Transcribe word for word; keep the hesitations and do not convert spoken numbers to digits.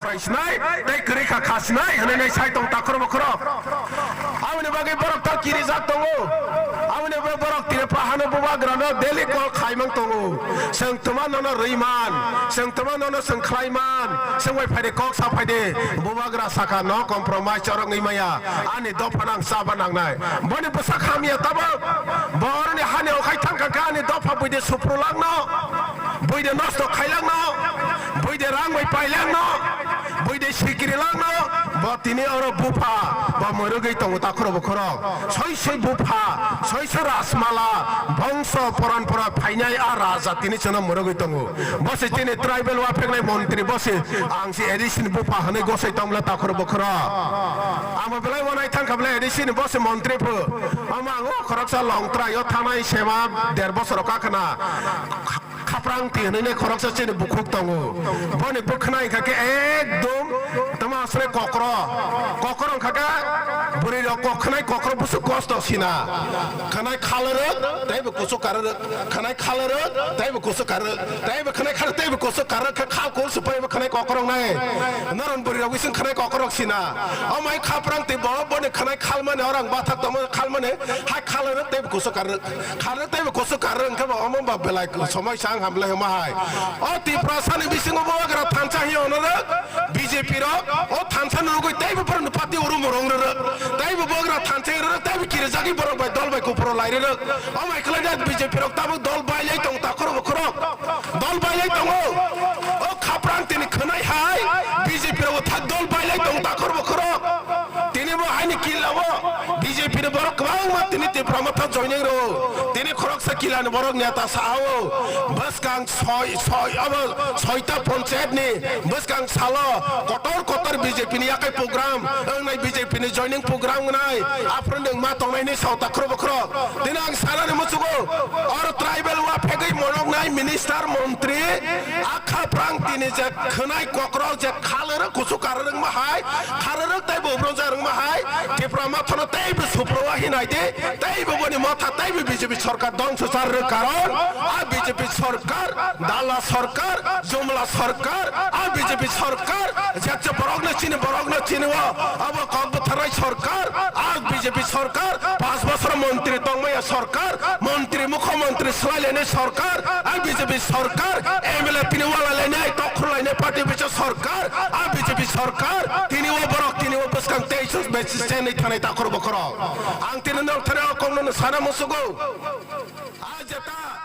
Phaisnai, tei kwrwi kha khasinai hwnwi nai sai tong takhro bukhro. Aboni bagwi borok ta kirijak tongo. Aboni bagwi borok Tripura hano bubagrano daily call khaimang tongo. Chwng twma nono rwi man, chwng twma nono chwng khlai man, chwng bai phaide kok sa phaide, bubagra saka no compromise chorok wngwi maya. Ani dopha nang chaba nangnai. Boni bwsak hamya tabuk. Boroni hani okhai thangkha khe ani dopha buide suprulangno. Buide nosto khailangno, buide rang bai pailangno, buide sikiri langno, bo tini oro bupha, bo mwrwgwi tongo takhro bukhro. Soi soi bupha, soi soi rasmala, bongso poranpora phainai a raja tini chwngno mwrwgwi tongo. Bo se chini tribal wapheknai montri, bo se ang se A D C ni bupha hwnwi gosai tongmla takhro bukhro. Amo belai wanai thangkha belai A D C ni bo se montri pho. Omo ang o khoroksa Longtrai o thanai sema der bosor o kakhna. Khaprang ti hwnwi khoroksa chini bukhuk tongo. Boni bwkhwnai kha khe ekdom tamo asle kokro. Kokro wngkha khe bwrwi rok kok khwnai kokro busu kosto sina. Khwnai khalorok, tei bo kuchuk karorok. Khwnai khalorok, tei bo kuchuk karorok. Tei bo khwnai khal, tei bo kuchuk karorok khe khal kul supai bo khwnai kokro nai. Noron bwrwi rok bising khwnai kokro sina. Omai khaprang ti bo boni khwnai khalmani orang bathak tongma khalmani hai khalorok tei bo kuchuk karorok. Kharwk tei bo kuchuk karwk wngkhe bo omo ba belai somoi sa wng hamle hwnma hai. O Tiprasa ni bisingo bubagra thansa hi ono rwk, B J P rok o thansa no rwgwi tei bo borok ni party urum rong rwk. Tei bo bubagra thansa hi rwk, tei bo kirijagwi borok bai dol bai kupuro lai rwk. O mai khlai da B J P rok tabuk dol bai lai tong takhor bo khorok. Dol bai lai tongo. O khaprang tini khwnai hai B J P rok thak dol bai lai tong takhor bo khorok. Tini bo haini killa o B J P ni borok kwbangma tini Tipra Motha joining rwo. Tini khoroksa killa ni borok neta sao. Bwskang soi, soi, abo soita ponchayat ni bwskang salo kotor kotor B J P ni yakai program, wngnai B J P ni joining program wngnai. Aphuru nwng ma tongnai ni sao takhro bokhro. Tini ang sanani muchugo, oro tribal wa phegwi monoknai minister montri, akha prang tini je khwnai kokrok je khalorok kuchuk karorok ma hai, kharorok tei bo bronja rwngma hai, Tipra Mothano tei bo suprowa hinai di, tei bo boni motha tei bo B J P sorkar dongso char rwk karon, a B J P sorkar, dala sorkar, jumla sorkar, a B J P sorkar, jekcha borokno chini, borokno chini o, abo kok bwtharnai sorkar, a B J P sorkar, panch bosor montri tongmaya sorkar, montri, mukhyamantri swlailainai sorkar, a B J P sorkar, M L A tini walailainai, tokhorlainai party bisa sorkar, a B J P sorkar, tini o borok, tini o bwskang tei sus besi chenwi thanai takhor bokhorok. Ang tini nok thani o kokno sana musugo. A jeta